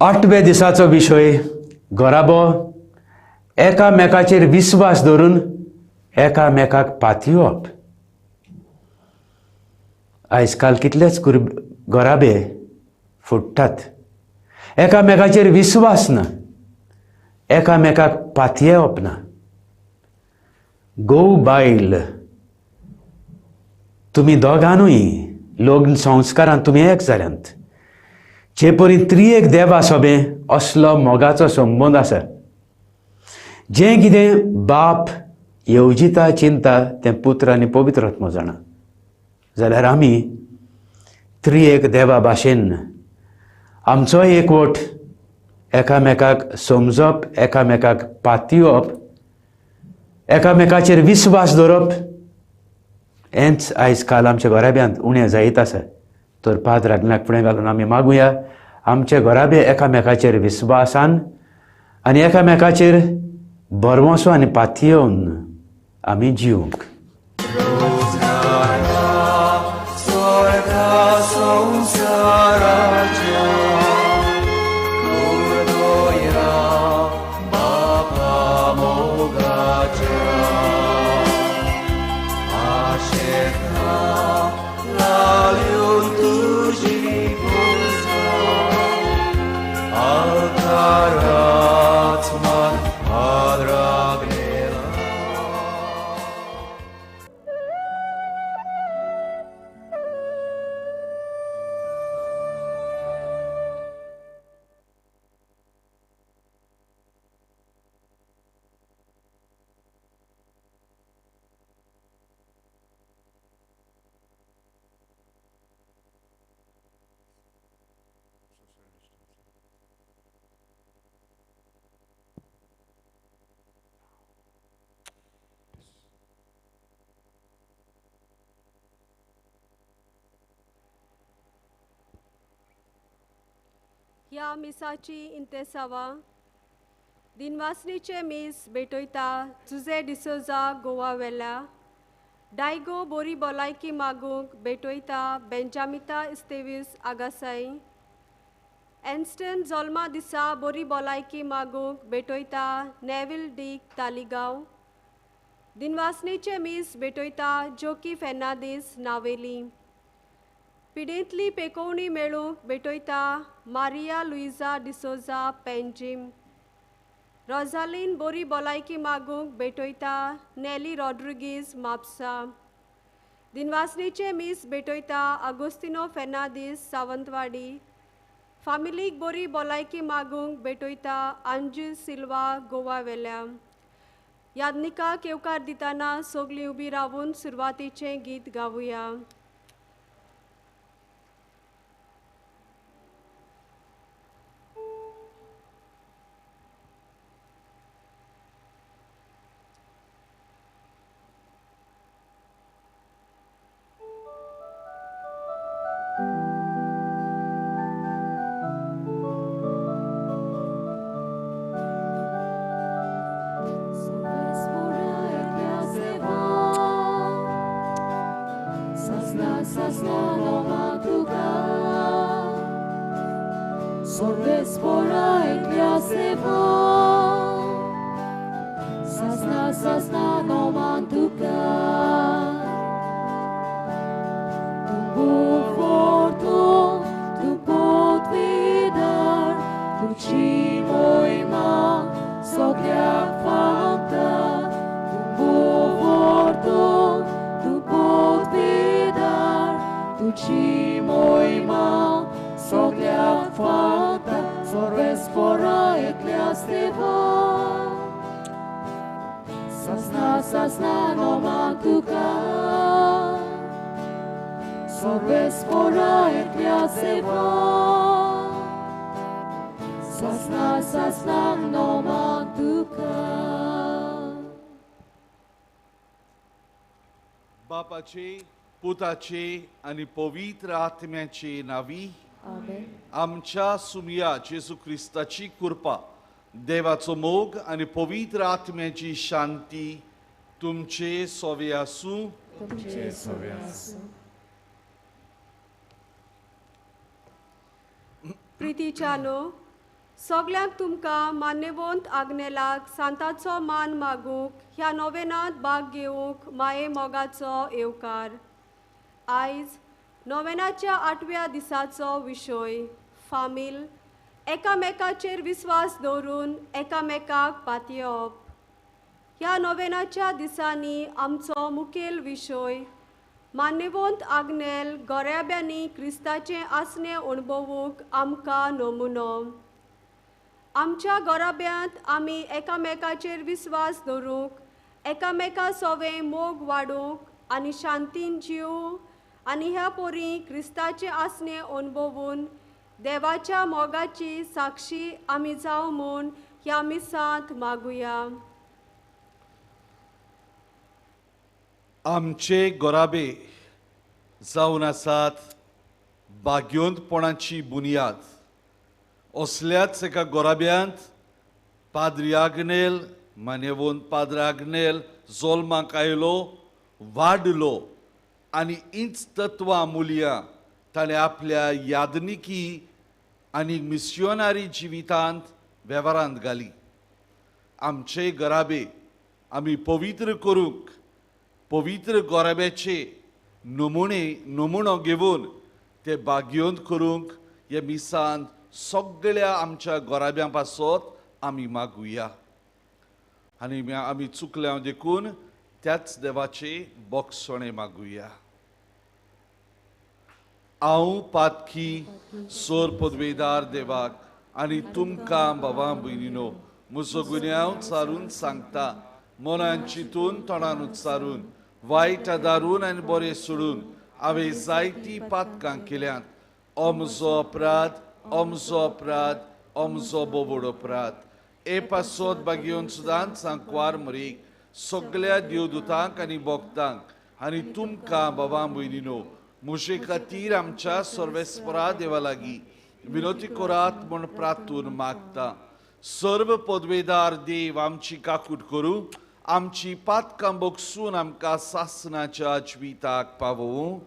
आठव्या दिसाचो विशय घराबो एकामेकाचेर विस्वास धरून एकामेकाक पातयेवप. आयज काल कितलेच घराबे फुट्टात, एकामेकाचेर विस्वास ना, एकामेकाक पातयेवप ना. घोव बायल तुमी दोगांनूय लग्न संस्कारान तुमी एक जाल्यांत, जे परी त्रिएक देवा सोबें असलो मोगाचो संबंद आसा. जें कितें बाप येवजिता चिंता तें पुत्र आनी पवित्र आत्मो जाणा. जाल्यार आमी त्रिएक देवा भाशेन आमचो एकवट एकामेकाक समजप, एकामेकाक पातयेवप, एकामेकाचेर विस्वास दवरप हेंच आयज काल आमच्या घराब्यांत उणें जायत आसा. तर पाद्र आग्नाक फुडें घालून आमी मागुया आमचे घराबे एकामेकाचेर विस्वासान आनी एकामेकाचेर भरवंसो आनी पातयेवन आमी जिवंक. ह्या मिसाची इंतेसावा दिनवासनीचे मीस भेटयता जुजे डिसोजा गोवा वेल्या डायगो बोरी भलायकी मागूंक भेटयता बेंजामिता इस्तेवीस आगासाई एन्स्टन जल्मा दिसा बोरी भलायकी मागूंक भेटयता नेविल डीक तालिगांव दिनवासनीचे मीस भेटयता जोकी फेर्नादीस नावेली पिडेंतली पेकोवणी मेळूंक भेटयता मारिया लुइजा डिसोजा पेंजीम रोजालीन बोरी भलायकी मागूंक भेटयता नेली रॉड्रिगीज म्हापसा दिनवासनीचे मीस भेटयता आगोस्तिनो फेर्नादीस सावंतवाडी फामिलीक बोरी भलायकी मागूंक भेटयता अंजू सिल्वा गोवा वेल्या यादनिकाक येवकार दितना सगळीं उबी रावून सुरवातीचें गीत गावया. बापाचे पुताचे आनी पवित्र आत्म्याचे नावी आमच्या सुमया जेजू क्रिस्ताची कृपा, देवाचो मोग आनी पवित्र आत्म्याची शांती तुमचे सोवे आसूं. प्रितीच्यानो, सगल्यांक तुमकां मान्यवंत आग्नेलाक सांताचो मान मागूंक ह्या नोवेनांत भाग घेवंक माये मोगाचो येवकार. आयज नोवेनाच्या 8व्या दिसाचो विशय फामील, एकामेकाचेर विस्वास दवरून एकामेकाक पातयेवप. ह्या नोवेनाच्या दिसांनी आमचो मुखेल विशय मान्यवंत आग्नेल गोऱ्याब्यांनी क्रिस्ताचें आसणें अणभवूंक आमकां नमुनो. आमच्या गोराब्यांत आमी एकामेकाचेर विस्वास दवरूंक, एकामेका सोवे मोग वाडूंक आनी शांतीन जिवूंक आनी ह्या पोरी क्रिस्ताचें आसणें अणभवून देवाच्या मोगाची साक्षी आमी जावं म्हूण ह्या मिसांत मागुया. आमचे गोराबे जावन आसात भाग्योंतपणाची बुनियाद. असल्याच एका गोराब्यांत पाद्री आग्नेल, मान्यवंत पाद्र आग्नेल जोल्माक आयलो, वाडलो आनी इंच तत्वां मुल्यां ताणें आपल्या यादनिकी आनी मिसियोनारी जिवितांत वेव्हारांत घाली. आमचे घराबे आमी पवित्र करूंक पवित्र गोराब्याचे नमुनो घेवन ते भाग्योंत करूंक हे मिसांत सगळ्या आमच्या गोराब्यां पासत आमी मागुया. आनी आमी चुकल्या देखून त्याच देवाचे बोगसणे मागुया. हांव पातकी सोर पदवेदार देवाक आनी तुमकां बाबा भयणीनो म्हजो गुन्यांव चारून सांगता, मनान चिंतून तोंडान उच्चारून वायट आदारून आनी बरें सोडून हांवें जायतीं पातकां केल्यांत. अमजो अपराध, अमजो अपराध, अमजो बोबोड अपराध. ए पासत बागेवन सुदान सांकवार मरीक सगळ्या देवदूतांक आनी भक्तांक आनी तुमकां बाबा भयणीनो म्हजे खातीर आमच्या सर्वेस्परा देवा लागीं विनोती करात म्हूण प्रार्थून मागता. सर्व पदवेदार देव आमची काकूट करूं, आमची पातकां बगसून आमकां सासनाच्या जिविताक पावोवं.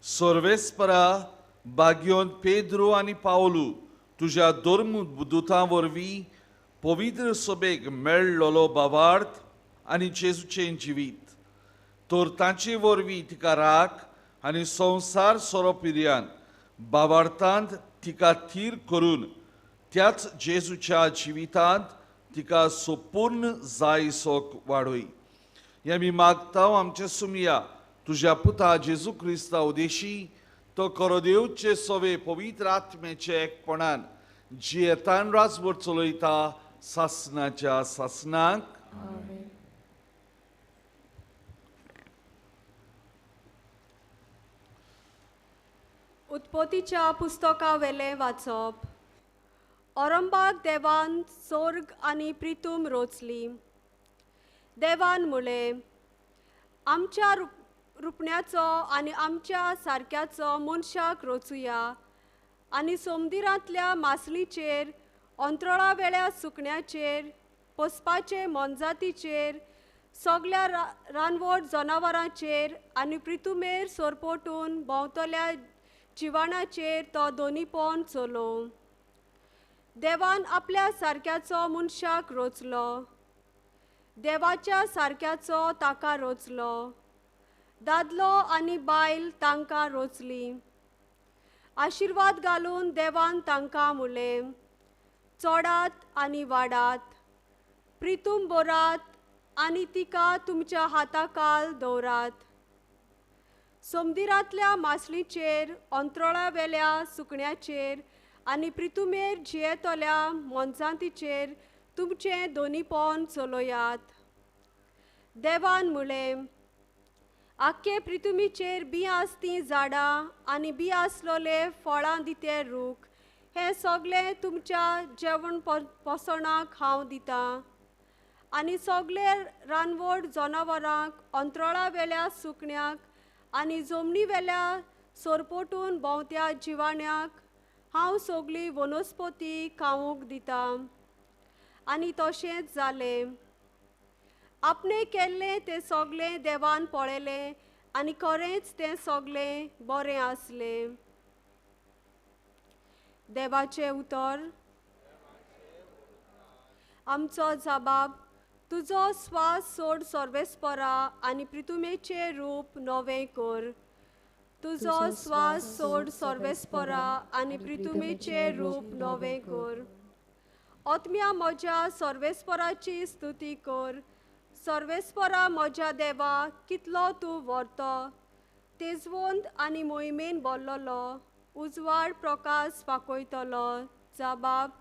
सर्वेस्परा बाग्योन पेद्रो आनी पावलू तुज्या धर्मदूतां वरवीं पवित्र सभेक मेळ्ळलो बावार्थ आनी जेजूचें जिवीत तर तांचे वरवीं तिका राख आनी संवसार सोरोपिर्यान बावार्थांत तिका थीर करून त्याच जेजूच्या जिवितांत तिका संपूर्ण जायसोक वाडय. हें आमी मागता आमच्या सुमया तुज्या पुता जेजू क्रिस्ता उदेशी तो करोदेवचे सवे पवित्र आत्म्याचे एकपणान जियेतान राजवट चलयता सासनाच्या सासनाक. उत्पत्तीच्या पुस्तका वेलें वाचप. औरंबाक देवान स्वर्ग आनी प्रितूम रोचली. देवान म्हळें, आमच्या रुपण्याचो आनी आमच्या सारक्याचो मनशाक रोचुया आनी सोमदिरांतल्या मासलीचेर, अंतराळा वेळ्या सुकण्याचेर, पोसपाचे मोनजातीचेर, सगल्या रानवट जनावरांचेर आनी प्रितुमेर सोरपोटून भोंवतल्या जिवाणाचेर तो दोनीपण चलोवं. देवान आपल्या सारक्याचो मनशाक रोचलो, देवाच्या सारक्याचो ताका रोचलो. दादलो आनी बायल तांकां रोचली. आशिर्वाद घालून देवान तांकां म्हणलें, चोडात आनी वाडात, प्रितूम बोरात आनी तिका तुमच्या हाताकाल दवरात. सोमदिरांतल्या मासळीचेर, अंत्रोळावेल्या सुकण्याचेर आनी प्रितुमेर जियेतल्या मोनजातीचेर तुमचें दोनीपण चलयात. देवान म्हळें, आख्खे प्रितुमीचेर बी आसतीं झाडां आनी बी आसलोले फळां दिते रूख हें सगळें तुमच्या जेवण पोसणाक हांव दितां. आनी सगळे रानवड जनावरांक, अंत्रोळावेल्या सुकण्याक आनी जमनीवेल्या सोरपोटून भोंवत्या जिवाण्याक हांव सगळी वनस्पती खावंक दितां. आनी तशेंच जालें. आपणें केल्लें तें सगळें देवान पळयलें आनी खरेंच तें सगळें बरें आसलें. देवाचें उतर. आमचो जबाब, तुजो स्वास सोड सर्वेस्परा आनी प्रितुमेचें रूप नवें कर. तुजो स्वास सोड सर्वेस्परा आनी प्रितुमेचें रूप नवें कर. आत्म्या म्हज्या सर्वेस्पराची स्तुती कर. सर्वेस्परा म्हज्या देवा, कितलो तूं व्हरतो, तेजवंत आनी मोहिमेन बोल्लोलो, उजवाड प्रकाश फाकयतलो. जबाब,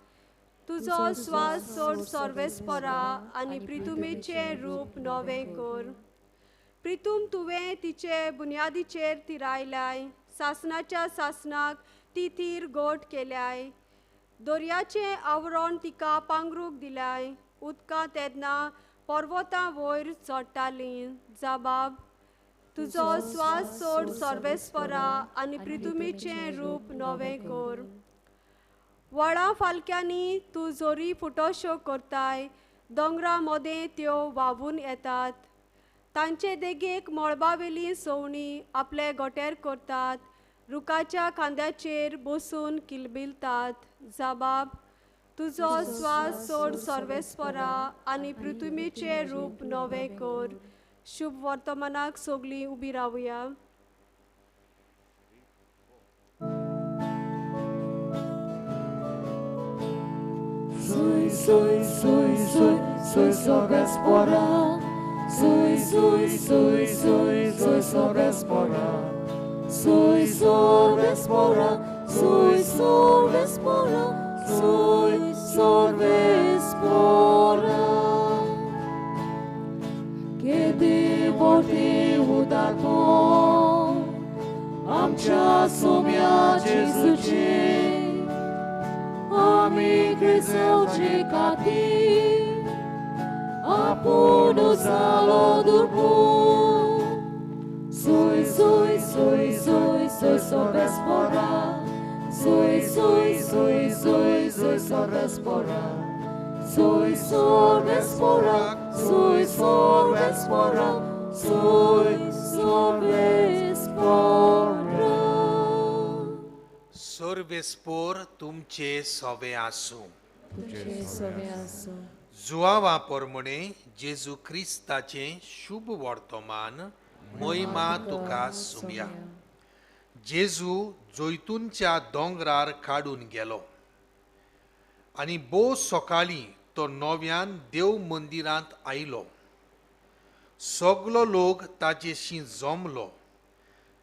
तुजो स्वास सोड सर्वेस्परा आनी प्रितुमेचें रूप नवें कर. प्रितूम तुवें तिचे बुन्यादीचेर थिरायल्याय, सासणाच्या सासणाक ती थीर गोट केल्याय. दर्याचें आवरण तिका पांगरूक दिल्याय, उदकां तेन्ना पर्वतां वयर चडटालीं. जबाब, तुजो स्वास सोड सर्वेस्परा आनी प्रितुमेचें रूप नवें कर. व्हडां फालक्यांनी तूं जोरी फुटोश्यो करताय, दोंगरा मदें त्यो व्हांवून येतात. तांचे देगेक मळबावेलीं सवणीं आपले गोटेर करतात, रुखाच्या खांद्याचेर बसून किलबिलतात. जबाब, तुजो स्वास सोड सर्वेस्परा आनी पृथ्वीचें रूप नवें कर. शुभ वर्तमानाक सगळीं उबी रावया. Sui, sui, sui, sui, sui sorespora. Sui, sui, sui, sui, sui sorespora. Sui sorespora, sui sorespora, sui sorespora. Che devote udarpon, amcha somia Jesuce. Ami cresceu cati, apuno salodurbu. Sui, sui, sui, sui, sui sorespora. Sui, sui, sui, sui, sui sorespora. Sui sorespora, sui sorespora, sui sorespora. सर्वेस्पोर तुमचे सवे आसूं. जुआवा पोरमणे जेजू क्रिस्ताचें शुभ वर्तमान महिमा तुका सुमया. जेजू जैतूनच्या दोंगरार काडून गेलो आनी भोव सकाळीं तो नव्यान देव मंदिरांत आयलो. सगलो लोक ताजेशी जमलो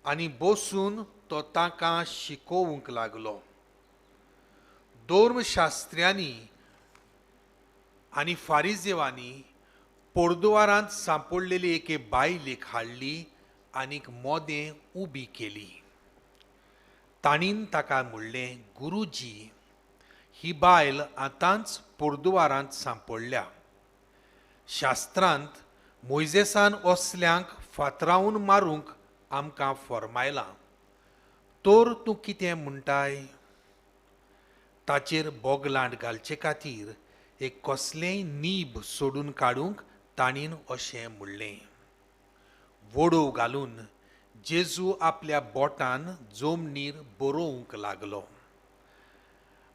आनी बसून तो तांकां शिकोवंक लागलो. धर्मशास्त्र्यांनी आनी फारिजेवांनी पोरदुवारांत सांपडलेली एके बायलेक हाडली आनीक मोदें उबी केली. ताणीन ताका म्हणलें, गुरुजी, ही बायल आतांच पोरदुवारांत सांपडल्या. शास्त्रांत मोयजेसान असल्यांक फातरावन मारूंक आमकां फॉर्मायलां, तर तूं कितें म्हणटाय? ताचेर बोगलांट घालचे खातीर एक कसलेंय नीब सोडून काडूंक ताणीन अशें म्हणलें. वडोव घालून जेजू आपल्या बोटान जमनीर बरोवंक लागलो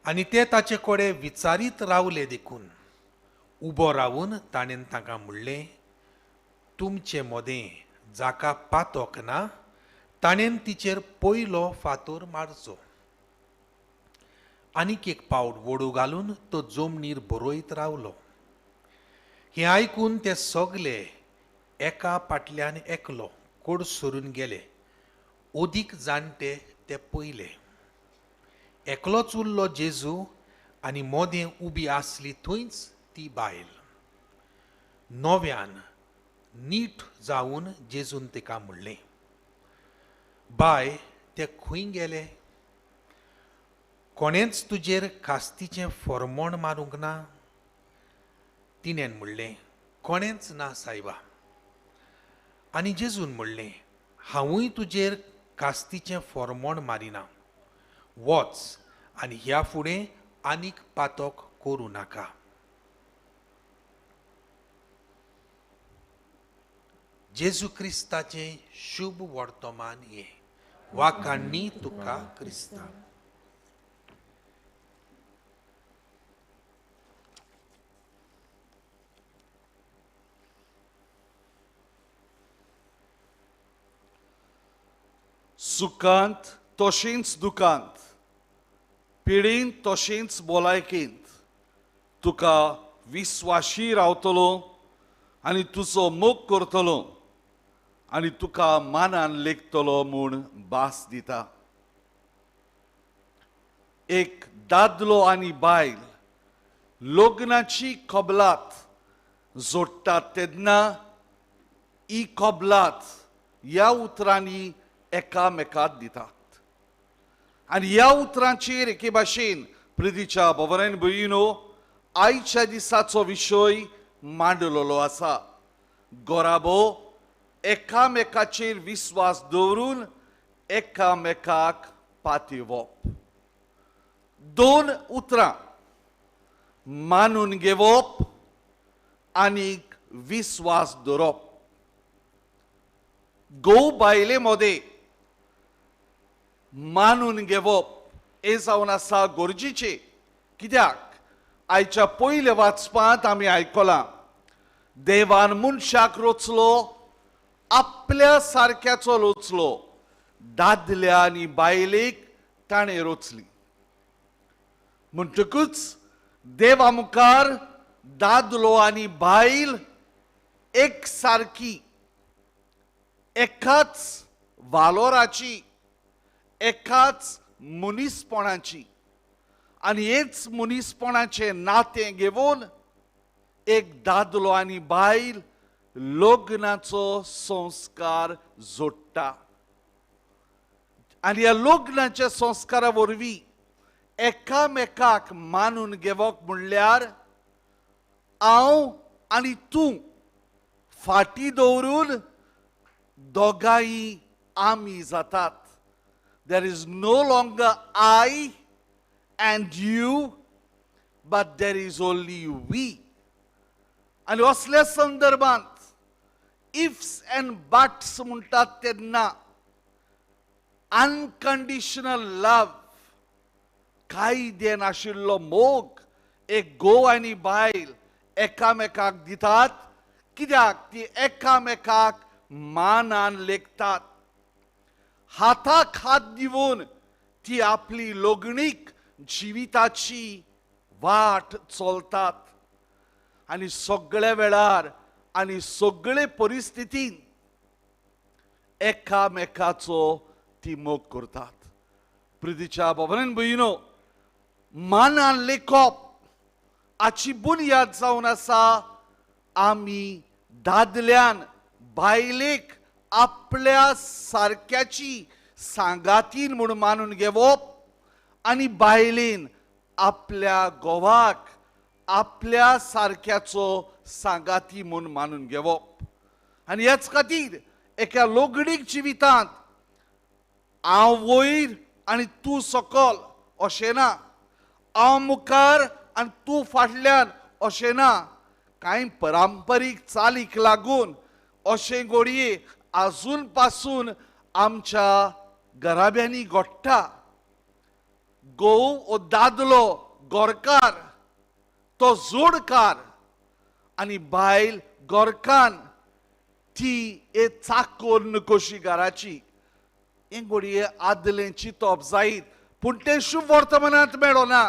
आनी ते ताचे कडेन विचारीत रावले. देखून उबो रावून ताणें तांकां म्हणलें, तुमचे मदें जाका पातोक ना ताणें तिचेर पयलो फातोर मारचो. आनीक एक पावट वडू घालून तो जमनीर बरयत रावलो. हें आयकून ते सगले एका फाटल्यान एकलो कोड सरून गेले. अदीक जाणटे ते पयले. एकलोच उरलो जेजू आनी मोदें उबी आसली थंयच ती बायल. नव्यान नीट जावन जेजून तिका म्हणलें, बाय ते खंय गेले? कोणेंच तुजेर कास्तीचें फॉर्मोण मारूंक ना? तिणें म्हणलें, कोणेंच ना सायबा. आनी जेजून म्हणलें, हांवूय तुजेर कास्तीचें फॉर्मोण मारिना, वच आनी ह्या फुडें आनीक पातक करूं नाका. जेजू क्रिस्ताचें शुभ वर्तमान हें. वाखाणणी तुका क्रिस्ता. सुखांत तशेंच दुखांत, पिडींत तशेंच भलायकेंत तुका विस्वाशी रावतलो आनी तुजो मोग करतलो आनी तुका मानान लेखतलो म्हूण भास दिता. एक दादलो आनी बायल लग्नाची कबलात जोडटात तेन्ना ही कबलात ह्या उतरांनी एकामेकाक दितात आनी ह्या उतरांचेर एके भाशेन प्रितीच्या भवरान भयणीनो आयच्या दिसाचो विशय मांडलेलो आसा. गोराबो एकामेकाचेर विस्वास दवरून एकामेकाक पातयेवप. दोन उतरां, मानून घेवप आनी विस्वास दवरप. घोव बायले मदें मानून घेवप हें जावन आसा गरजेचें. कित्याक आयच्या पयल्या वाचपांत आमी आयकलां, देवान मनशाक रचलो आपल्या सारक्याचो रचलो, दादल्या आनी बायलेक ताणें रचली. म्हणटकूच देवा मुखार दादलो आनी बायल एक सारकी, एकाच वालोराची, एकाच मनीसपणाची, आनी हेच मनीसपणाचें नातें घेवन एक दादलो आनी बायल लग्नाचो संस्कार जोडटा. आनी ह्या लग्नाच्या संस्कारा वरवीं एकामेकाक मानून घेवप म्हणल्यार हांव आनी तूं फाटीं दवरून दोगांय आमी जातात. There is no longer I and you, but there is only we. आनी असल्या संदर्भांत इफ्स अँड बट्स म्हणटात तेन्ना अनकंडिशनल लव, कायदे नाशिल्लो मोग एक घोव आनी बायल एकामेकाक दितात. कित्याक ती एकामेकाक मानान लेखतात, हाताक हात दिवन ती आपली लग्नीक जिविताची वाट चलतात. आनी सगळ्या वेळार आनी सगळे परिस्थितीन एकामेकाचो ती मोग करतात. प्रितीच्या बाबान भयणीनो, मानान लेखप हाची बुन्याद जावन आसा आमी दादल्यान बायलेक आपल्या सारक्याची सांगातीन म्हूण मानून घेवप आनी बायलेन आपल्या घोवाक आपल्या सारक्याचो सांगाती म्हूण मानून घेवप. आनी ह्याच खातीर एका लोगणीक जिवितांत हांव वयर आनी तूं सकल अशें ना, हांव मुखार आनी तूं फाटल्यान अशें ना. कांय परंपरीक चालीक लागून अशें घडये आजून पासून आमच्या घराब्यांनी घडटा. घोव हो दादलो गोरकार, तो जोडकार, आनी बायल गोरकान, ती एक चाकोर कशी घराची. हें घडये आदलें चिंतप जायत, पूण तें शुभ वर्तमानांत मेळना,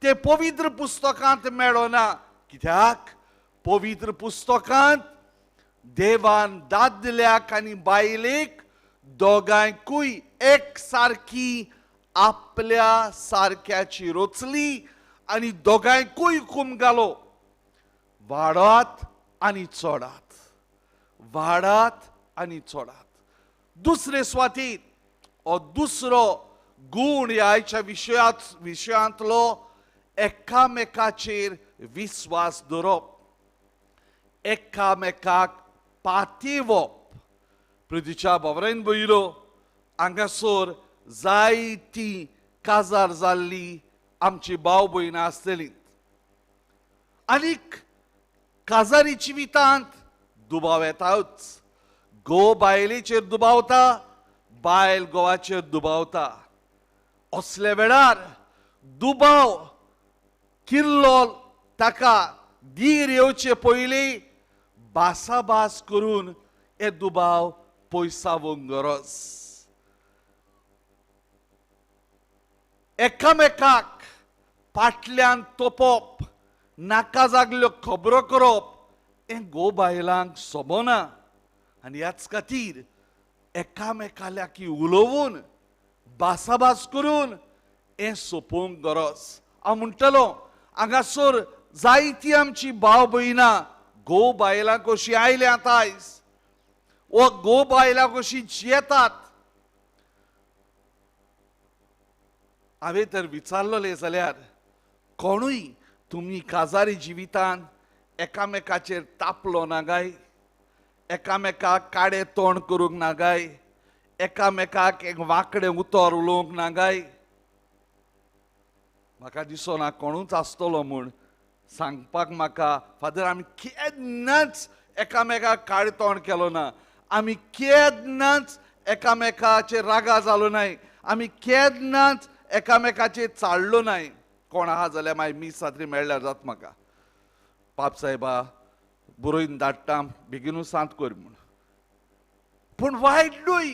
तें पवित्र पुस्तकांत मेळना. कित्याक पवित्र पुस्तकांत देवान दादल्याक आनी बायलेक दोगांयकूय एक सारकी आपल्या सारक्याची रचली आनी दोगांयकूय हुकूम घालो, वाडात आनी चडात, वाडात आनी चडात. दुसरे सुवातीर हो दुसरो गूण ह्या आयच्या विशयांतलो एकामेकाचेर विस्वास दवरप, एकामेकाक पातेवप. पृथ्वीच्या बाबरेन बयलो हांगासर जायती काजार जाल्ली आमची भाव भयणां आसतली आनीक काजारी जिवितांत दुबाव येताच. घोव बायलेचेर दुबावता, बायल घोवाचेर दुबावता. असल्या वेळार दुबाव किल्लो ताका धीर येवचे पयलीं भासाभास करून हे दुबाव पयसावंक गरज. एकामेकाक फाटल्यान तोपप, नाका जागल्यो खबरो करप हें घोव बायलांक सोबना आनी ह्याच खातीर एकामेका लागीं उलोवन भासाभास करून हें सोंपोवंक गरज. हांव म्हणटलो हांगासर जायती आमची भाव भयणां घोव बायलां कशीं आयल्यात आयज वो घोव बायलां कशीं जियेतात. हांवें तर विचारलें जाल्यार कोणूय तुमी काजारी जिवितान एकामेकाचेर तापलो ना काय, एकामेकाक काडे तोंड करूंक ना काय, एकामेकाक एक वांकडें उतर उलोवंक ना काय, म्हाका दिसना कोणूच आसतलो म्हूण सांगपाक म्हाका. फादर, आमी केन्नाच एकामेकाक काडे तोंड केलो ना, आमी केन्नाच एकामेकाचेर रागा जालो नाय, आमी केन्नाच एकामेकाचेर चाळ्ळो नाय. कोण आहा जाल्यार मागीर मीस सात्री मेळ्ळ्यार जाता म्हाका, पाप साहेबा बरोवन धाडटा बेगीनूच सांत कर म्हूण. पूण वायट न्हय,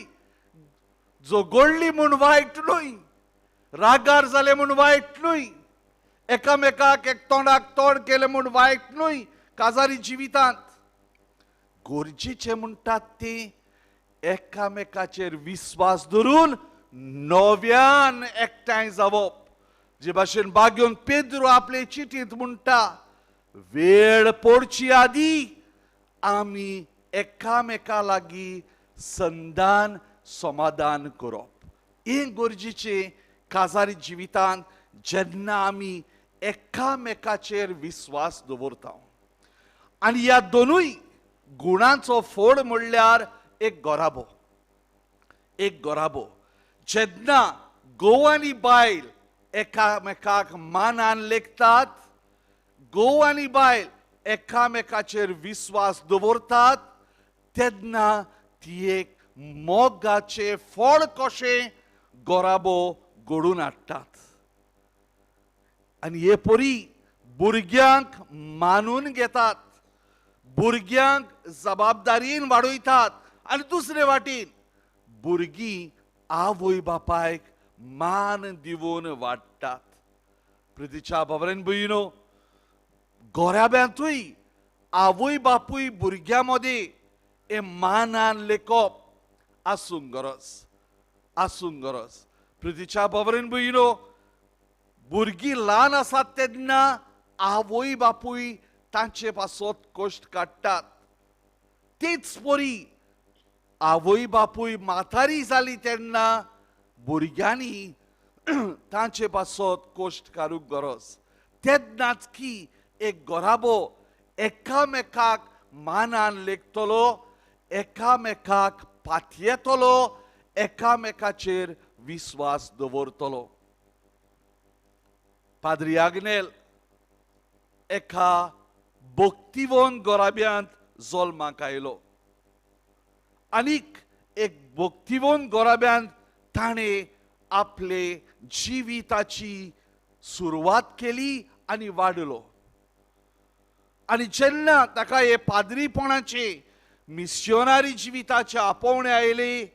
झगडली म्हूण वायट न्हय, रागार जाले म्हूण वायट न्हय, एकामेकाक एक तोंडाक तोंड केलें म्हूण वायट न्हय. काजारी जिवितांत गरजेचें म्हणटात ती एकामेकाचेर विस्वास धरून नव्यान एकठांय जावप. जे भाशेन बागेवन पेद्रो आपले चिटींत म्हणटा, वेळ पडची आदी आमी एकामेका लागीं संदान समाधान करप हें गरजेचें. काजारी जिवितांत जेन्ना आमी एकामेकाचेर विस्वास दवरता आनी ह्या दोनूय गुणांचो फोड म्हणल्यार एक गोराबो, एक गोराबो. जेन्ना घोव आनी बायल एकामेकाक मानान लेखतात, घोव आनी बायल एकामेकाचेर विस्वास दवरतात, तेन्ना ती एक मोगाचें फळ कशें गोराबो घडून हाडटात. आनी हे परी भुरग्यांक मानून घेतात, भुरग्यांक जबाबदारीन वाडयतात आनी दुसरे वाटेन भुरगीं आवय बापायक मान दिवन वाडटात. प्रितीच्या बाबरेन भयणो, गोराब्यांतूय आवय बापूय भुरग्यां मदीं हें मानान लेखप आसूंक गरज, आसूंक गरज. प्रितीच्या बाबरेन भयणो, भुरगीं ल्हान आसात तेन्ना आवय बापूय तांचे पासत कश्ट काडटात. तेच परी आवय बापूय म्हातारी जाली तेन्ना भुरग्यांनी तांचे पासत कश्ट काडूंक गरज. तेन्नाच की एक गोराबो एकामेकाक मानान लेखतलो, एकामेकाक पातयेतलो, एकामेकाचेर विस्वास दवरतलो. पाद्री आग्नेल एका भक्तिवंत गोराब्यांत जल्माक आयलो आनीक एक भक्तिवंत गोराब्यांत ताणें आपले जिविताची सुरवात केली आनी वाडलो. आनी जेन्ना ताका हे पाद्रीपणाचे मिस्योनारी जिविताचे आपोवणें आयलें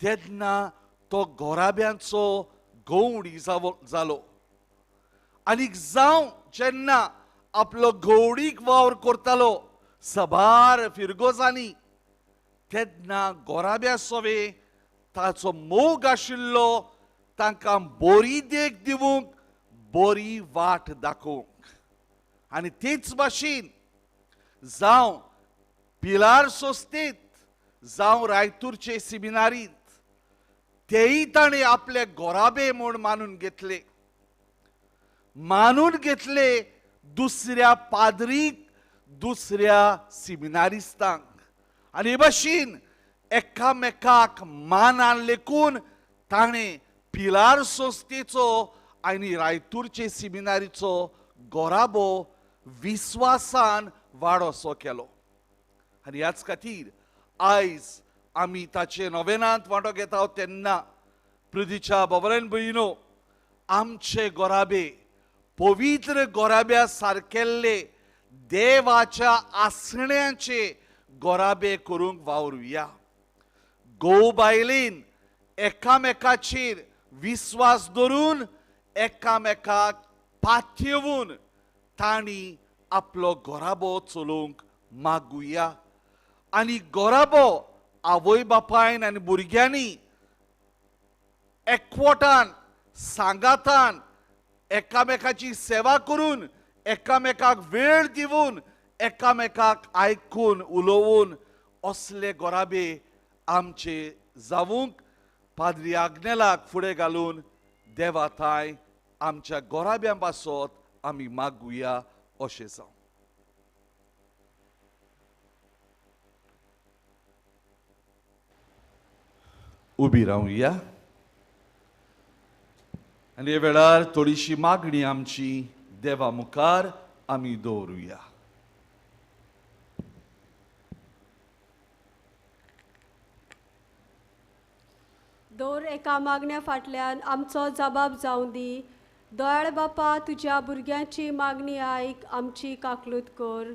तेन्ना तो गोराब्यांचो गवडी जालो. आनीक जावं जेन्ना आपलो गवडीक वावर करतालो सबार फिरगोजांनी तेन्ना गोराब्या सोवे ताचो मोग आशिल्लो तांकां बरी देख दिवंक, बरी वाट दाखोवंक। आनी तेच भाशेन जावं पिलार संस्थेंत, जावं रायतूरचे सिमिनारींत, तेय ताणें आपले गोराबे म्हूण मानून घेतले, मानून घेतले दुसऱ्या पाद्रीक, दुसऱ्या सिमिनारिस्तांक। आनी हे भाशेन एकामेकाक मानान लेखून ताणें पिलार संस्थेचो आनी रायतूरचे सिमिनारीचो गोराबो विस्वासान वाडोसो केलो। आनी ह्याच खातीर आयज आमी ताचे नोवेनांत वांटो घेता तेन्ना पृथ्वीच्या बाबरेन भयणो, आमचे गोराबे पवित्र गोराब्या सारकेल्ले देवाच्या आसण्याचे गोराबे करूंक वावरुया। घोव बायलेन एकामेकाचेर विस्वास धरून, एकामेकाक पातयेवन तांणी आपलो गोराबो चलोवंक मागुया। आनी गोराबो आवय बापायन आनी भुरग्यांनी एकवटान, सांगातान एकामेकाची सेवा करून, एकामेकाक वेळ दिवन, एकामेकाक आयकून उलोवन असले गोराबे आमचे जावंक पाद्री आग्नेलाक फुडें घालून देवा थांय आमच्या गोराब्यां पासत आमी मागुया अशें जावं। उबी रावया आनी हे वेळार थोडीशी मागणी आमची देवा मुखार आमी दवरुया। दर एका मागण्या फाटल्यान आमचो जबाब जावं दी। दयाळ बापा, तुज्या भुरग्यांची मागणी आयक, आमची काकलूत कर।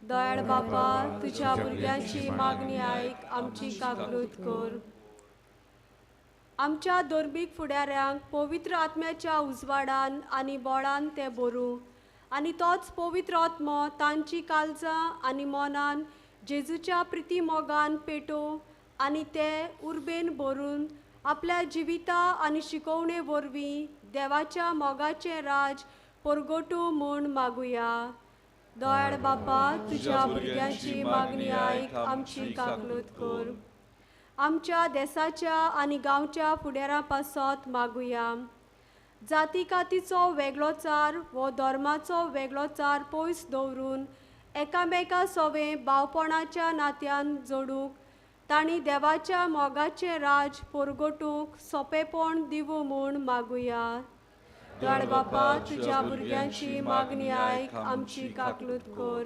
दयाळ बापा, तुज्या भुरग्यांची मागणी आयक, आमची काकलूत कर। आमच्या धर्मीक फुडाऱ्यांक पवित्र आत्म्याच्या उजवाडान आनी बोळान ते बरूं आनी तोच पवित्र आत्मो तांची काळजां आनी मनान जेजूच्या प्रिती मोगान पेटोवं आनी ते उर्बेन भरून आपल्या जिविता आनी शिकोवणे वरवीं देवाच्या मोगाचें राज परगटूं म्हूण मागुया। दयाळ बापा, तुज्या भुरग्यांची मागणी आयक, आमची काकलूत कर। आमच्या देसाच्या आनी गांवच्या फुडारां पासत मागुया। जाती कातीचो वेगळोचार वो धर्माचो वेगळोचार पयस दवरून एकामेका सोवें भावपणाच्या नात्यान जोडूंक तांणी देवाच्या मोगाचें राज परगटूंक सोंपेपण दिवूं म्हूण मागुया। दयाळ बापा, तुज्या भुरग्यांची मागणी आयक, आमची काकलूत कर।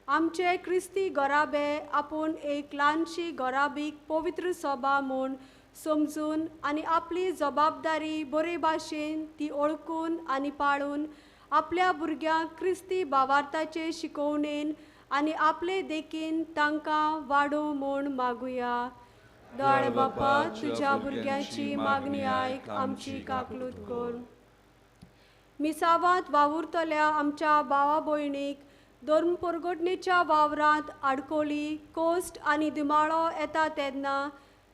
आमचे क्रिस्ती गोराबे आपूण एक ल्हानशी गोराबीक पवित्र सभा म्हूण समजून आनी आपली जबाबदारी बरे भाशेन ती ओळखून आनी पाळून आपल्या भुरग्यांक क्रिस्ती भावार्थाचे शिकोवणेन आनी आपले देखीन तांकां वाडोवं म्हूण मागुया। दयाळ बापा, तुज्या भुरग्यांची मागणी आयक, आमची काकलूत कर। मिसावांत वावुरतल्या आमच्या भावा भयणीक धर्म परगटणेच्या वावरांत आडकोळी, कोश्ट आनी दिमाळो येता तेन्ना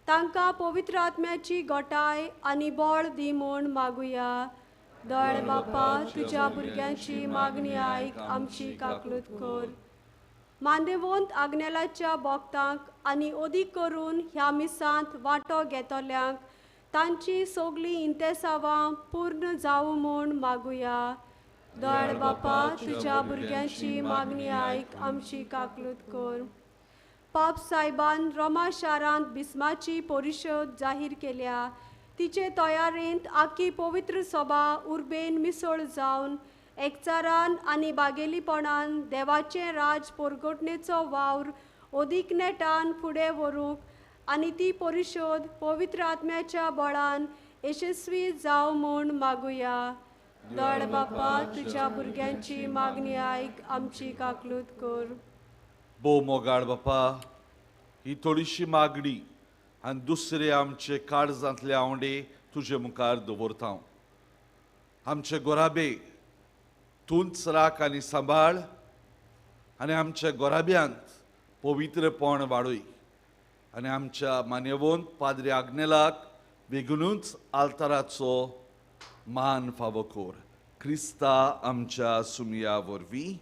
तांकां पवित्र आत्म्याची गोटाय आनी बळ दी म्हूण मागुया। दयाळ बापा, तुज्या भुरग्यांची मागणी आयक, आमची काकलूत कर। मांदेवंत आग्नेलाच्या भक्तांक आनी अदीक करून ह्या मिसांत वांटो घेतल्यांक तांची सगळीं इंतेसावां पूर्ण जावं म्हूण मागुया। दयाळ बापा, तुज्या भुरग्यांची मागणी आयक, आमची काकलूत कर। पाप सायबान रोमा शारांत बिस्माची परिशद जाहीर केल्या तिचे तयारेंत आखी पवित्र सभा उर्बेन मिसळ जावन एकचारान आनी बागेलीपणान देवाचें राज परगटणेचो वावर अदीक नेटान फुडें व्हरूंक आनी ती परिशद पवित्र आत्म्याच्या बळान यशस्वी जावं म्हूण मागुया। दयाळ बापा, तुज्या भुरग्यांची मागणी आयक, आमची काकलूत कर। भोव मोगाळ बापा, ही थोडीशी मागणी आनी दुसरे आमचे काळजांतले आंवडे तुजे मुखार दवरता। आमचे गोराबे तूंच राख आनी सांबाळ आनी आमच्या गोराब्यांत पवित्रपण वाडय। आनी आमच्या मान्यवंत पाद्री आग्नेलाक बेगीनूच आल्ताराचो मान फावो कर. क्रिस्ता आमच्या सुमया वरवीं.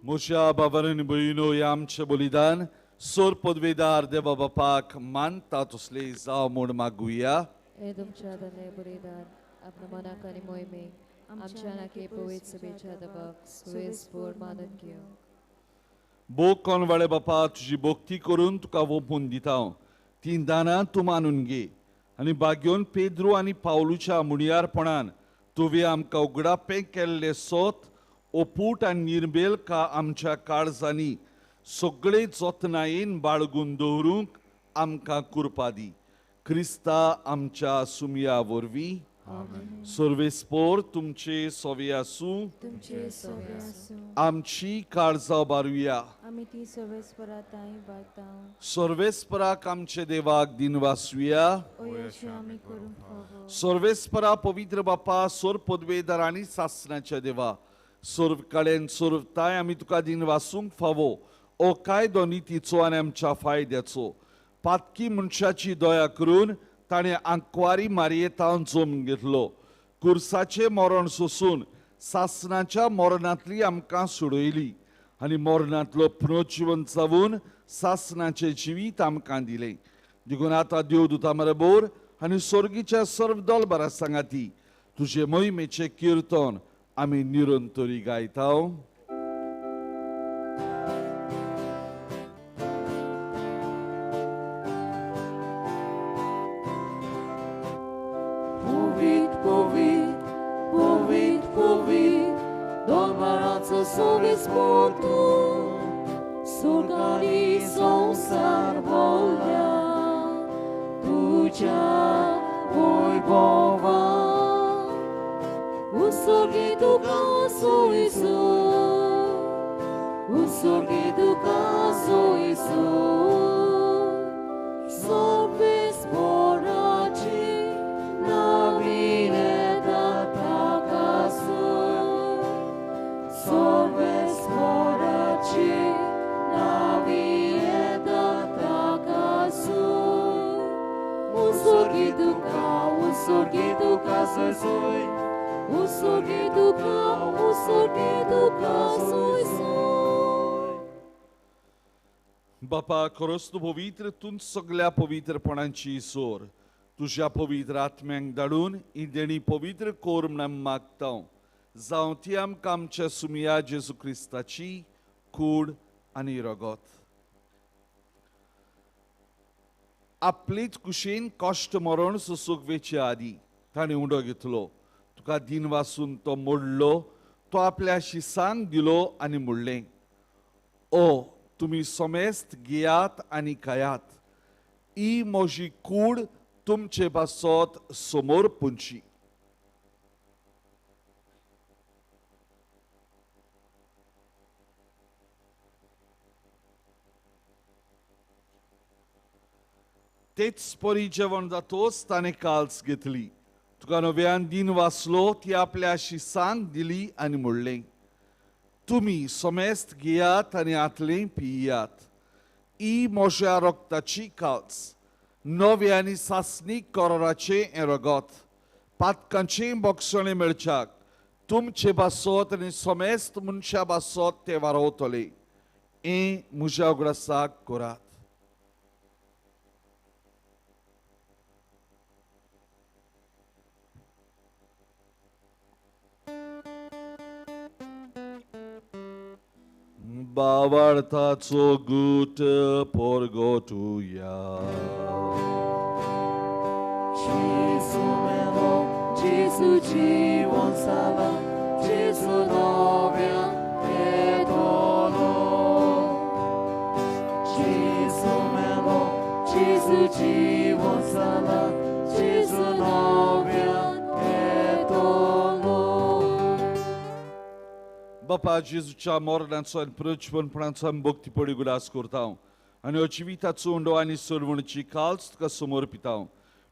म्हज्या बाबारांनी भयणीनो, हें आमचें बलिदान सोर पदवेदार देवा बापाक मानता तसलें जावं म्हूण मागुया. हे तुमच्या धन्य बलिदान आपल्या मनाक आनी मोहिमेक आमच्या नाके पवित्र सभेच्या देवाक सुवेसपूर मानून घेवं. बोग कोणवाळे बापा, तुजी भक्ती करून तुका वोपून दिता हांव. तीं दानां तूं मानून घे आनी भाग्योन पेद्रू आनी पावलूच्या मुणयारपणान तुवें आमकां उगडापें केल्लें सोत ओपूट आनी निर्बेल का आमच्या काळजांनी सगळे जतनायेन बाळगून दवरूंक आमकां कृपा दी. क्रिस्ता आमच्या सुमया वरवीं. सर्वेस्पोर तुमचे सोवे आसूं. आमची काळजां बारुया. सर्वेस्पराक आमचे देवाक दिनवासुया. सर्वेस्परा पवित्र बापा, सोर पदवेदार आनी सासणाच्या देवा, सर्व कडेन सर्वताय आमी तुका दिनवासूंक फावो. ओ कायदो नितीचो आनी आमच्या फायद्याचो पातकी मनशाची दया करून ताणें आंकवारी मारयेतावन जमून घेतलो. कुर्साचें मरण सोसून सासणाच्या मरणांतली आमकां सोडयली आनी मरणांतलो पुनर्जिवन जावन सासणाचें जिवीत आमकां दिलें. देखून आतां देवदूता बरोबर आनी स्वर्गीच्या सर्व दलबरा सांगाती तुजे मोहिमेचें किर्तन आमी निरंतरी गायता. बापा, खरोच तूं पवित्र, तूं सगळ्या पवित्रपणाची सोर. तुज्या पवित्र आत्म्यांक धाडून ही देणी पवित्र कोर म्हूण आमी मागता. जावं ती आमकां आमच्या सुमया जेजू क्रिस्ताची कूड आनी रगत. आपलेच कुशीन कश्ट मरण सोसूंक वेचे आदी ताणें उंडो घेतलो. तुका दिनवासून तो मोडलो, तो आपल्या शिसांक दिलो आनी म्हणलें, ओ तुमी समेस्त घेयात आनी खायात, ही म्हजी कूड तुमचे पासत समोर पुंची. तेच परी जेवण जातोच ताणें काल्स घेतली. तुका नव्यान दिन वाचलो, ती आपल्या शिसांक दिली आनी म्हणलें, तुमी समेस्त घेयात आनी हातलें पियात. ही म्हज्या रक्ताची काल्स, नवे आनी सासणीक कराराचें हें रगत. पातकांचें बक्षणें मेळच्याक तुमचे बासत आनी समेस्त मनशा बासत तें वारोवतलें. हें म्हज्या उगडासाक करात. बावडताचो गूट पोरगोटुया. Gesù melo, Gesù jiwon sala, Gesù novia etolo. Gesù melo, Gesù jiwon sala, Gesù novia etolo. बापा जेजूच्या मरणाचो आनी पुनरुत्थानाचो आमी भक्ती पडी गुलास करता आनी हो जिविताचो उंडो आनी सरवणची काल्स तुका समर्पिता.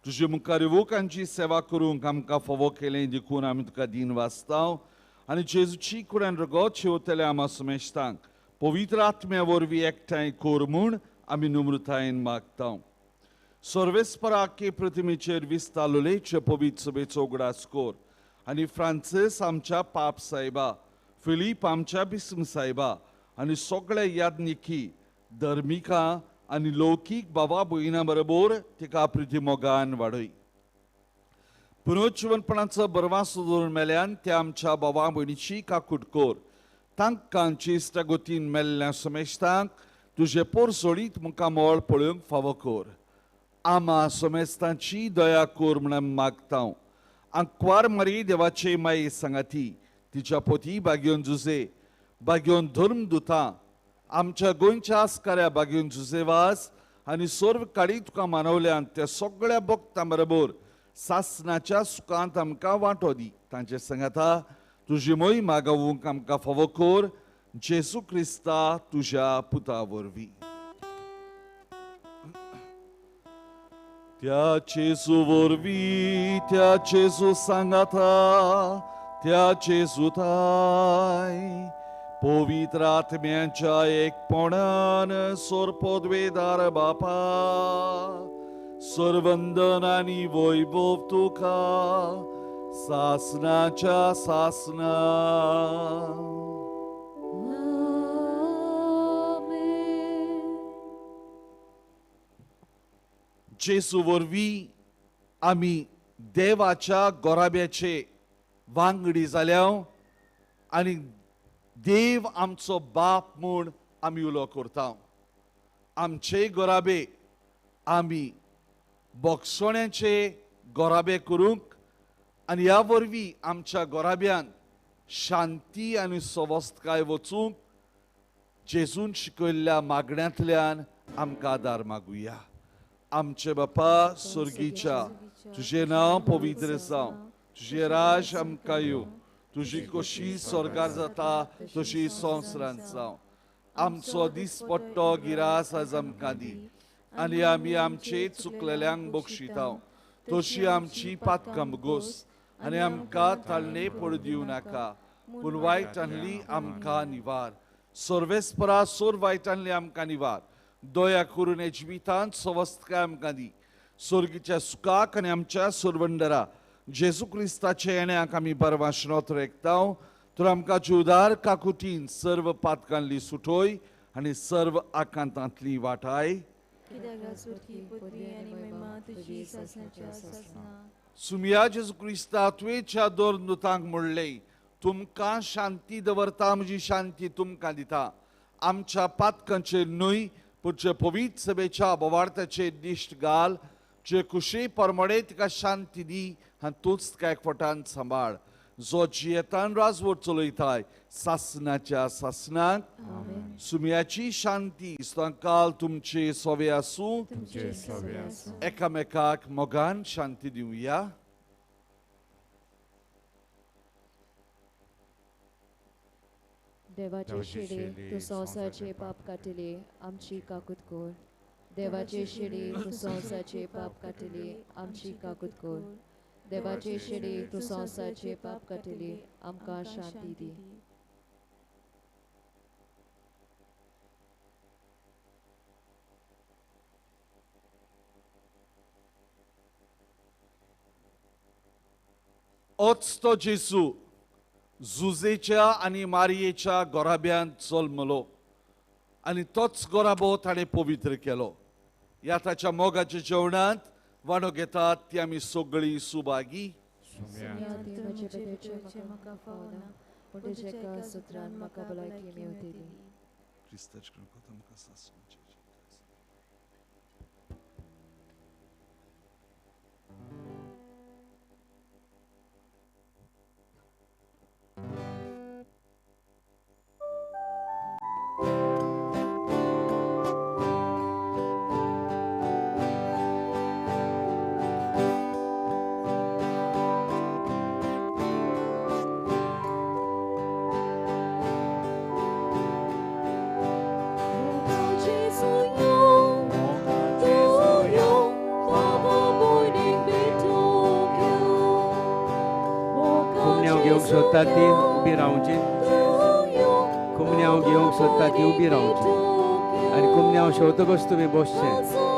तुजे मुखार युवकांची सेवा करूंक आमकां फावो केलें देखून आमी तुका दीन वाचता आनी जेजूची कुडान रगत शेवतले आमा समेस्तांक पवित्र आत्म्या वरवीं एकठांय कर म्हूण आमी नम्रतायेन मागता. सर्वेस्पराके प्रतिमेचेर विस्तारलेचे पवित्र सभेचो उगडास कर आनी फ्रांसीस आमच्या पाप साहेबा, फिलीप आमच्या बिस्म साहेबा आनी सगळे याज्ञिकी धर्मिकां आनी लौकीक बाबा भयणा बरोबर तिका प्रिती मोगान वाडय. पुनर्जिवनपणाचो बरवासो दवरून मेल्यान त्या आमच्या बाबा भयणीची काकूट कर. तांकां इश्टागतीन मेल्ल्या समेस्तांक तुजें पोरसोडीत मुखामळ पळोवंक फावो कर. आमा समेस्तांची दया कर म्हूण मागता. आंकवार मारी देवाचे माये सांगाती तिच्या पोती बागेवन जुजे बागेवन धर्म दुता आमच्या गोंयच्या आस्काऱ्या बागेवन जुजेवास आनी सर्व काडी तुका मानवल्यान त्या सगळ्या भक्तां बरोबर सासनाच्या सुखांत आमकां वांटो दी. तांचे सांगाता तुजी मोय मागोवंक आमकां फावो कर, जेजू क्रिस्ता तुज्या पुता वरवीं. त्या जेजू वरवीं, त्या जेजू सांगाता, त्या जेजूताय पवित्र आत्म्याच्या एकपणान सोरपोदवेदार बापा, सर्वंदन आनी वैभव तुका सासनाच्या सासना. जेजू वरवीं आमी देवाच्या गोराब्याचे वांगडी जाल्या आनी देव आमचो बाप म्हूण आमी उलो करता. आमचे गोराबे आमी बोगसोण्याचे गोराबे करूंक आनी ह्या वरवीं आमच्या गोराब्यान शांती आनी सवस्तकाय वचूंक जेजून शिकयल्ल्या मागण्यांतल्यान आमकां आदार मागुया. आमचे बापा स्वर्गीच्या, तुजें नांव पवित्र जावं, तुजें राज आमकां येवं, तुजी कशी स्वर्गार जाता तशी संवसारांत जावं. आमचो दिसपट्टो गिरास आज आमकां दी आनी आमी आमचे चुकलेल्यांक बक्षिता तशी आमची पातकां बगोस आनी आमकां ताळणे पडू दिवं नाका, पूण वायटांतली आमकां निवार. सर्वेस्परा सोर वायटांतली आमकां निवार. दया करून हे जिवितांत सवस्तकाय आमकां दी. स्वर्गीच्या सुखाक आनी आमच्या सोरवंडरा जेजू क्रिस्ताचे येण्याक आमी बरवाशनोत रेखता. तर आमकां जुदार काकुटीन सर्व पातकांतली सुटोय आनी सर्व आकांतांतली वाटाय. सुमिया जेजू क्रिस्ता तुवेच्या दोन दुतांक म्हणलें, तुमकां शांती दवरता, म्हजी शांती तुमकां दिता. आमच्या पातकांचेर न्हय पूण पवित्र सभेच्या बोवार्थाचेर दिश्ट घाल. जे कुशी परमडे तिका शांती दी आनी तूंच तिका एकवटान सांबाळ, जो जियेतान राजवट चलयताय सासनाच्या सासनाक. सुम्याची शांती काल तुमचे सोवे आसूं. एकामेकाक मोगान शांती दिवया. देवाचे शेडे तूं संवसाराचे पाप काडटले, आमची काकूत कर. देवाचे शिडी तूं संवसाचे पाप काडटली आमची काकूत कर. देवाचे शिडी तूं संवसाचे पाप काडटली आमकां शांती दी. ओच तो जेजू जुजेच्या आनी मारयेच्या गोराब्यांत जल्मलो आनी तोच गोराबो ताणें पवित्र केलो. ह्या ताच्या मोगाच्या जेवणांत वांटो घेतात ती आमी सगळीं सुभागी. सोदता ती उबी रावची, कुमन्यांव घेवंक सोदता ती उबी रावची आनी कुमन्यांव शेवतकच तुमी बसचें.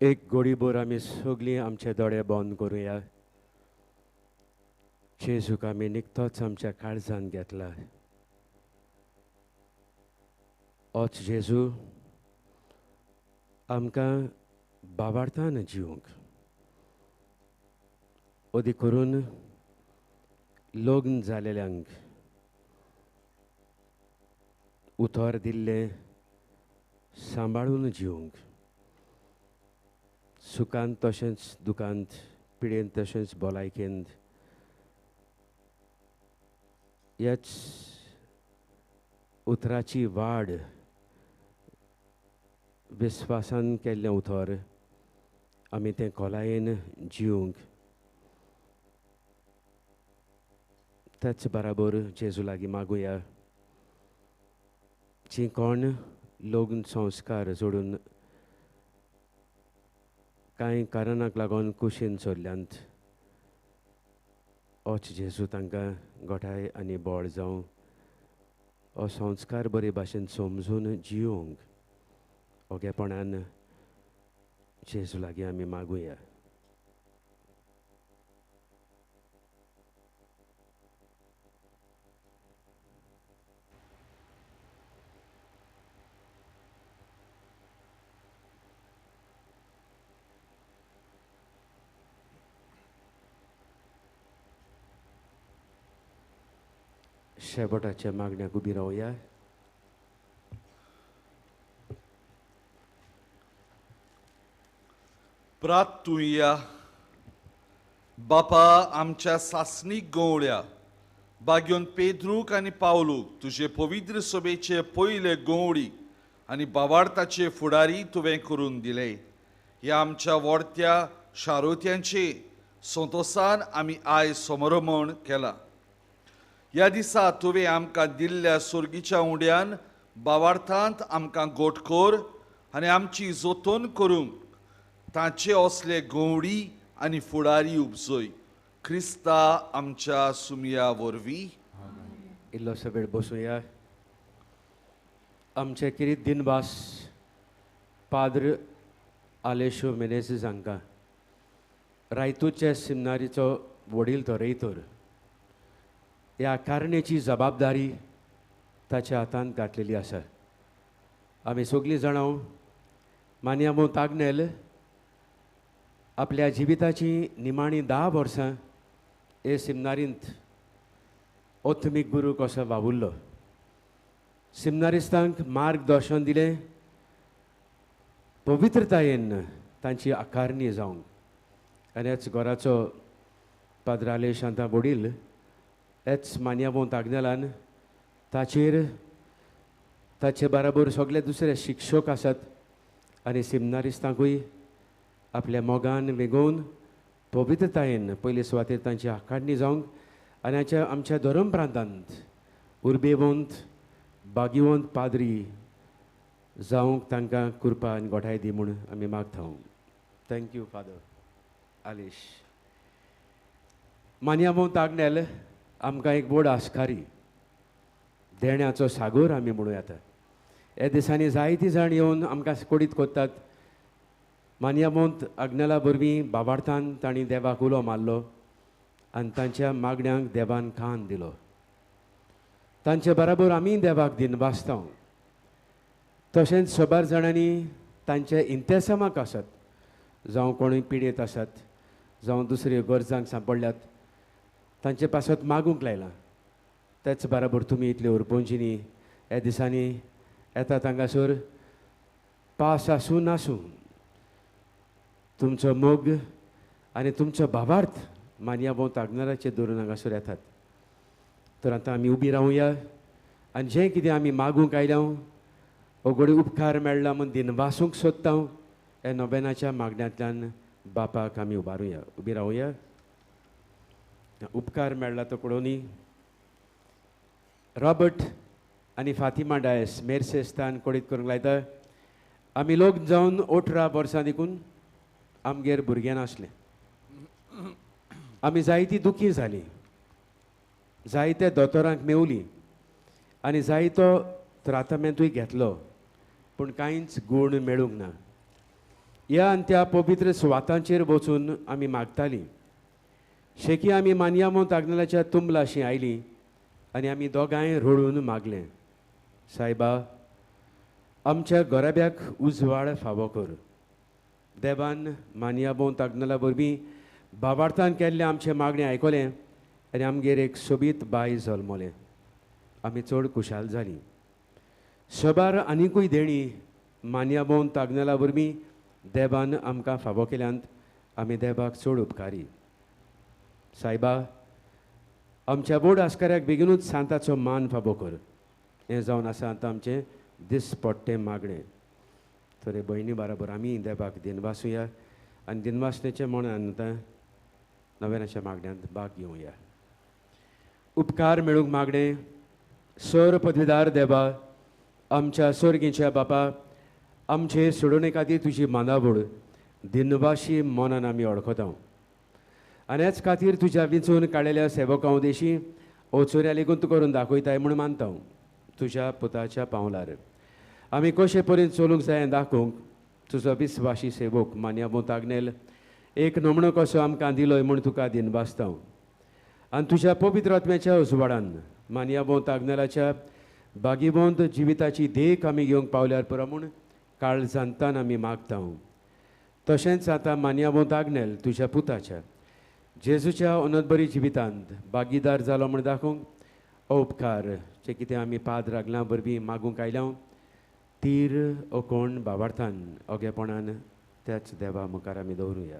एक गोडीभर आमी सगळीं आमचे दोळे बंद करुया. जेजूक आमी निकतोच आमच्या काळजान घेतला. ओच जेजू आमकां बाबार्थान जिवंक अदी करून लग्न जालेल्यांक उतर दिल्लें सांबाळून जिवंक सुखांत तशेंच दुखांत, पिडेंत तशेंच भलायकेंत ह्याच उतराची वाड विस्वासान केल्लें उतर आमी तें खोलायेन जिवंक त्याच बराबर जेजू लागीं मागुया. जी कोण लग्न संस्कार जोडून कांय कारणाक लागून कुशीन सोडल्यांत, ओच जेजू तांकां गोठाय आनी बळ जावं, हो संस्कार बरे भाशेन समजून जिवंक ओगेपणान जेजू लागीं आमी मागुया. शेवटाच्या मागण्याक उबी रावया. प्रार्थुया. बापा आमच्या सासणीक गवळ्या बाग्योन पेद्रूक आनी पावलूक तुजे पवित्र सभेचे पयले गवळी आनी बावार्थाचे फुडारी तुवें करून दिले. ह्या आमच्या व्हडत्या शारोत्यांचे संतोसान आमी आयज समरमण केला. ह्या दिसा तुवें आमकां दिल्ल्या सोर्गीच्या उंड्यान बावार्थांत आमकां गोट कर आनी आमची जतन करूंक तांचे असले गवडी आनी फुडारी उपजय. क्रिस्ता आमच्या सुमया वरवीं. इल्लोसो वेळ बसुया. आमचे किरीत दिनवास पाद्र आलेशो मेनेसीस हांकां रायतूरच्या सिमनारीचो वडील तो रेयतोर ह्या कारणेची जबाबदारी ताच्या हातांत घातलेली आसा. आमी सगळीं जाणां मान्यामो तागनेल आपल्या जिविताची निमाणी 10 वर्सां हे सिमनारींत ओथमीक गुरू कसो वावुरलो. सिमनारिस्तांक मार्गदर्शन दिलें, पवित्रतायेन तांची आकारणी जावंक. आनी ह्याच घराचो पाद्राले शांता वडील हेच मान्यावो तागनेलान ताचेर ताचे बराबर सगळे दुसरे शिक्षक आसात आनी सिमनारिस्तांकूय आपल्या मोगान वेगोवन पवित्रतायेन पयले सुवातेर तांची आकारणी जावंक आनी हाच्या आमच्या धर्म प्रांतांत उर्बेवंत बागिवंत पाद्री जावंक तांकां कृपा आनी गोठाय दी म्हूण आमी मागता. Thank you father Alesh. मान्यावो तागनेल आमकां एक व्हड आस्कारी देण्याचो सागोर आमी म्हणूं येता. ह्या दिसांनी जायतीं जाण येवन आमकां कोडीत कोत्तात. मान्यावंत आग्नेला वरवीं बाबार्थान तांणी देवाक उलो मारलो आनी तांच्या मागण्यांक देवान कान दिलो. तांचे बराबर आमी देवाक दिनवासता. तशेंच साबार जाणांनी तांचे इंतेसामाक आसात, जावं कोणूय पिडेत आसात, जावं दुसऱ्यो गरजांक सांपडल्यात, तांचे पासत मागूंक लायलां. तेच बराबर तुमी इतल्यो उरपोंजीनी ह्या दिसांनी येतात हांगासर पास आसूं नासूं तुमचो मोग आनी तुमचो भावार्थ मान्यावो तागनाराचेर धरून हांगासर येतात. तर आतां आमी उबी रावया आनी जें कितें आमी मागूंक आयल्या ओगडे उपकार मेळ्ळा म्हूण दिनवासूंक सोदता ह्या नोवेनाच्या मागण्यांतल्यान बापाक आमी उबारुया. उबी रावया. उपकार मेळ्ळा तो कोडोनी रॉबर्ट आनी फातिमा डायस मेरसेस्तान कोडीत करूंक लायता. आमी लोक जावन 18 वर्सां देखून आमगेर भुरगें नासलें. आमी जायतीं दुखी जालीं, जायते दोतोरांक मेवली आनी जायतो त्रातामेंतूय घेतलो, पूण कांयच गूण मेळूंक ना. ह्या आनी त्या पवित्र सुवातांचेर वचून आमी मागतालीं. शेकी आमी मान्यामो तागनेलाच्या तुंबलाशी आयलीं आनी आमी दोगांय रडून मागलें, सायबा आमच्या घराब्याक उजवाड फावो कर. देवान मान्यामो तागनेला वरवीं भावार्थान केल्लें आमचें मागणें आयकलें आनी आमगेर एक सोबीत बाय जल्मलें. आमी चड खुशाल जालीं. सबार आनिकूय देणी मान्यामो तागनेला वरवीं देवान आमकां फावो केल्यांत. आमी देवाक चड उपकारी. सायबा, आमच्या बोड आस्काऱ्याक बेगिनूच सांताचो मान फावो कर. हें जावन आसा आतां आमचें दिसपट्टें मागणें. तर भयणी बराबर आमी देवाक दिनवासुया आनी दिनवासनेचें मनान आतां नव्यानाच्या मागण्यांत भाग घेवया. उपकार मेळूंक मागणें. सर पदवीदार देवा, आमच्या सोर्गीच्या बापा, आमचे सोडोवणे खातीर तुजी मानावड दिनवाशी मनान आमी वळखता आनी हेच खातीर तुज्या विंचून काडलेल्या सेवकां उदेशी ओचोऱ्या लेगून तूं करून दाखयताय म्हूण मानता. तुज्या पुताच्या पावलार आमी कशे परीन चलूंक जाय दाखोवंक तुजो विस्वाशी सेवक मान्याबो तागनेल एक नमणो कसो आमकां दिलोय म्हूण तुका दिनवासता. आनी तुज्या पवित्र आत्म्याच्या उजवाडान मान्याबो तागनेलाच्या बागीवंत जिविताची देख आमी घेवंक पावल्यार पुरो म्हूण काळजांतान आमी मागता. तशेंच आतां मान्याबो तागनेल तुज्या पुताच्या जेजूच्या अनंतबरी जिवितांत भागीदार जालो म्हूण दाखोवंक उपकार जे कितें आमी पाद रागलां वरवीं मागूंक आयल्या तीर ओकोण बाबार्थान ओगेपणान त्याच देवा मुखार आमी दवरुया.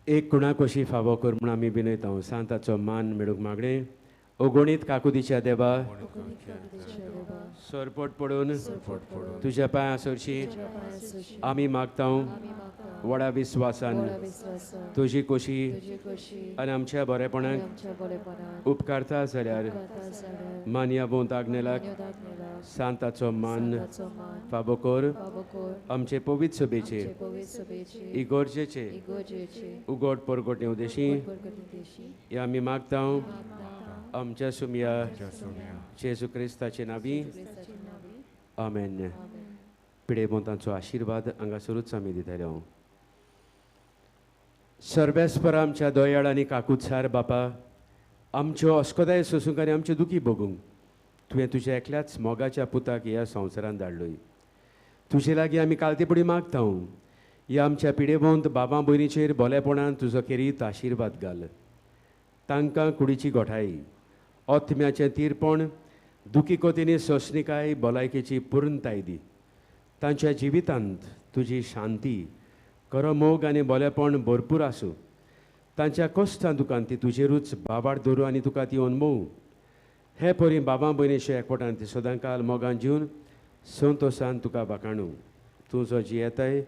एक कुणा कशी फावो कर म्हूण आमी विनयता. सांताचो मान मेळूंक मागणें. ओगणीत काकुदीच्या देवा, सरपट पडून तुज्या पांयां सरशी आमी मागता व्हडा विस्वासान तुजी कोशी आनी आमच्या बरेपणाक उपकारता जाल्यार मानया बोंत आग्नेलाक सांताचो मान फावो कर. आमचे पवित्र सभेचे इगोर्जेचे उगड परगटणे उदेशी हे आमी मागता. आमच्या सुमया जेजू क्रिस्ताचे नावी आमेन. पिडेबोंतांचो आशिर्वाद हांगासरूच आमी दितले. सर्वेस्पर आमच्या दयाळ आनी काकुत्सार बापा, आमच्यो अस्कदाय सोसूंक आनी आमच्यो दुखी भोगूंक तुवें तुज्या एकल्याच मोगाच्या पुताक ह्या संवसारांत धाडलोय. तुजे लागीं आमी कालतेपुडी मागता ह्या आमच्या पिडेबोंत बाबा भयणीचेर बोलेपणान तुजो खेरीत आशिर्वाद घाल. तांकां कुडीची गोठाय, आत्म्याचें तीरपण, दुखी कोतीनी सोंसणीकाय, भलायकेची पुर्णताय दी. तांच्या जिवितांत तुजी शांती, खरो मोग आनी बोलेपण भरपूर आसूं. तांच्या कश्टां दुकान ती तुजेरूच बाबाड दवरूं आनी तुका ती अनभोवूं. हे परी बाबा भयणीच्या एकवटान ती सदांकाल मोगान जीवन संतोशान तुका वाखाणूं. तूं जो जियेताय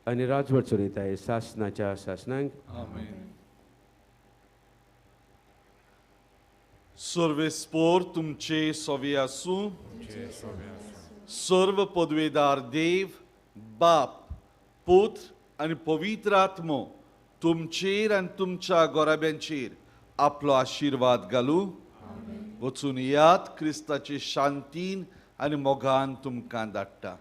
आनी राजवट चलयताय सासनाच्या सासनांक. आमेन. सर्वेस्पोर तुमचे सोवे आसूं. सर्व पदवेदार देव बाप पूत आनी पवित्र आत्मो तुमचेर आनी तुमच्या गोराब्यांचेर आपलो आशिर्वाद घालूं. वचून याद क्रिस्ताचे शांतीन आनी मोगान तुमकां धाडटा.